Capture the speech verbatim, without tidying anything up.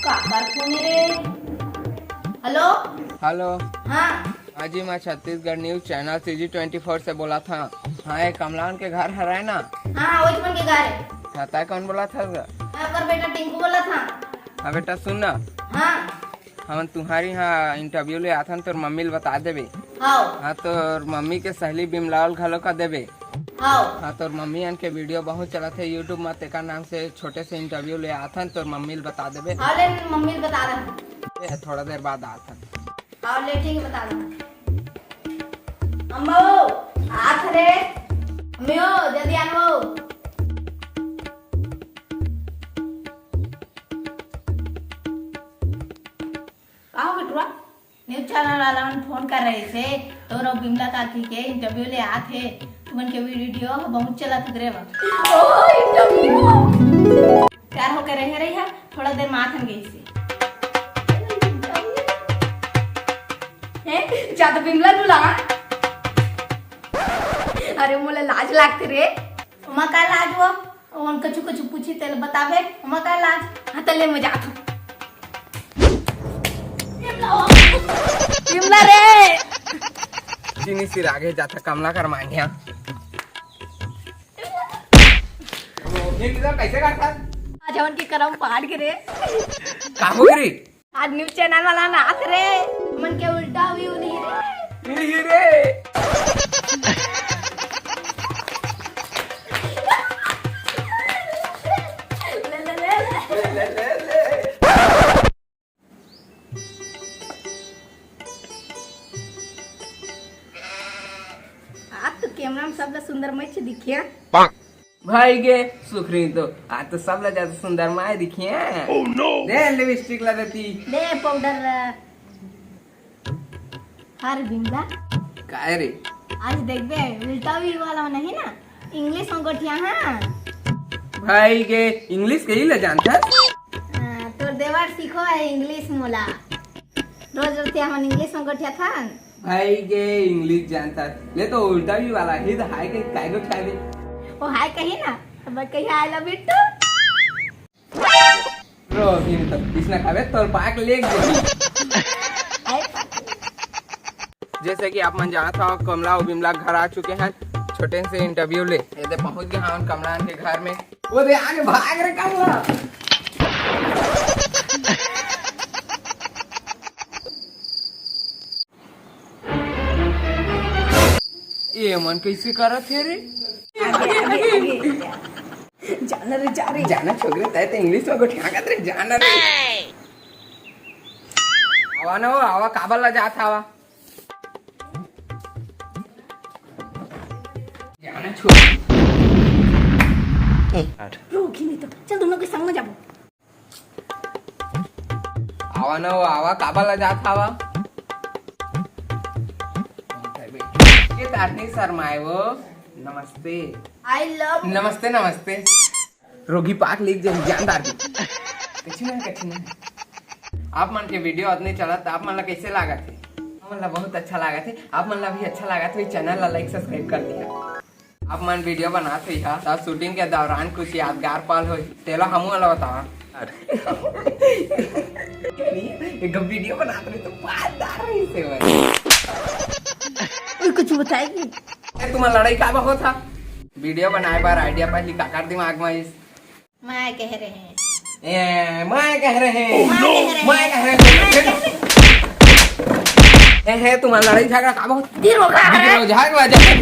काकर फोन रे? Hello. Hello. हाँ। हाँ जी, मैं Chhattisgarh news channel C G twenty four से बोलत हँव। हाँ, ये कमलान के घर हरय ना? हाँ, वही मन के घर हे। हाँ, तैं कोन बोलत हस गा? मैं ओकर बेटा टिंकू बोलत हँव। हाँ बेटा, सुन ना। हाँ। हमन तुम्हारी यहाँ इंटरव्यू ले आथन, तोर मम्मी ल बता देबे। हाँ। हाँ, तोर मम्मी के सहेली बिमलाल घलो का देबे। हाँ। हाँ, तोर मम्मी अन के वीडियो बहुत चलत हे YouTube में, तेकर नाम से छोटे से इंटरव्यू ले आथन, तोर मम्मी ल बता देबे। हाँ, ले मम्मी ल बता दे। ए, थोड़ा देर बाद आथन। हाँ, ले ठीक हे, बता दे। अम्मा वो, आत रे। अम्मी वो, जल्दी आन वो। का हो बिटुआ? न्यूज चैनल वाला मन फोन कर रहिस हे, तोर अउ बिमला काकी के इंटरव्यू ले आत हे, तुमन के वीडियो ह बहुत चलत हे रे बा। ओ, इंटरव्यू! तैयार होके रहे रही है, थोड़ा देर में आथन गई से। हैं? जा तो बिमला बुला। अरे मोला लाज लागथे रे। ओमा का लाज वो? ओमन कछु कछु पूछही तेला बताबे, ओमा का लाज? हाँ, त ले मैं जात हँव। बिमला रे! चीनी सिर आगे जाता कमला कर मांगिया। ये किधर कैसे करता? आज हमन के करम फाड़ के रे। का हो गे रे? आज न्यूज चैनल वाला नाच रे, मन के उल्टा व्यू नहीं रे। नहीं रे। ले, ले, ले, ले। ले, ले, ले, ले। आप तो कैमरा में सबले सुंदर मैं दिखिया। भाई गे सुखरी तो आज तो सबले ज्यादा सुंदर मैं दिखिया। Oh no! दे लिपस्टिक ला देती। दे पाउडर ला। अरे बिमला। काय रे? आज देखबे, उल्टा व्यू वाला नहीं ना, इंग्लिश में गोठिया हाँ। भाई गे इंग्लिश के ही ले जानता। हाँ, तोर देवर सीखो है इंग्लिश मोला। रोज रोज ते हमन इंग्लिश में गोठिया था। भाई गे इंग्लिश जानता। ले तो उल्टा व्यू वाला ही तो हाय के काय गोठिया दे। ओ हाय कही ना, अब कही I love you too। रो, अभी नहीं तो इसने खावे तोर पाक लेग दे। जैसे कि आप मन जानत हव, कमला अउ बिमला घर आ चुके हैं छोटे से इंटरव्यू ले। ये दे पहुंच गए हैं कमला के घर में। वो दे आगे भाग रे कमला। ये मन कैसे करत हे रे? आगे, आगे, आगे। जाना रे, जा रे। जाना छोकरे, तय तो इंग्लिश में गोठियागत रे, जाना रे। आवा ना हो, आवा, काबर ला जात हवा? जाना छोकरे। रोकी नहीं तो, चल दोनों के संग में जाबो। आवा ना हो, आवा, काबर ला जात हवा? ये तारनी शर्माए वो। नमस्ते। I love नमस्ते, नमस्ते। रोगी पाक लिख जाए, जानदार भी। कछु नहीं, कछु नहीं। आप मन के वीडियो अतने चलत, आप मन ला कैसे लागत हे? हमन ला बहुत अच्छा लागत हे। आप मन ला भी अच्छा लागत हे, चैनल ला लाइक, सब्सक्राइब कर दिया। आप मन वीडियो बनात होइहा, त शूटिंग के दौरान कुछ यादगार पल होही, तेला हमू ला बतावा। एक वीडियो बनात रही तो बात डार रही से भाई। ओए, कुछ बताएगी? ए, तुम्हार लड़ाई का होत हा? वीडियो बनाए बर आइडिया पहली काकर दिमाग में आइस? मैं कह रहे हैं। ए, मैं कह रहे हैं। मैं कह रहे हैं। मैं कह रहे हैं। ए, हे, तुम्हार लड़ाई झगड़ा का बहुत? गिर होगा। गिर हो, झगड़ा, झगड़ा।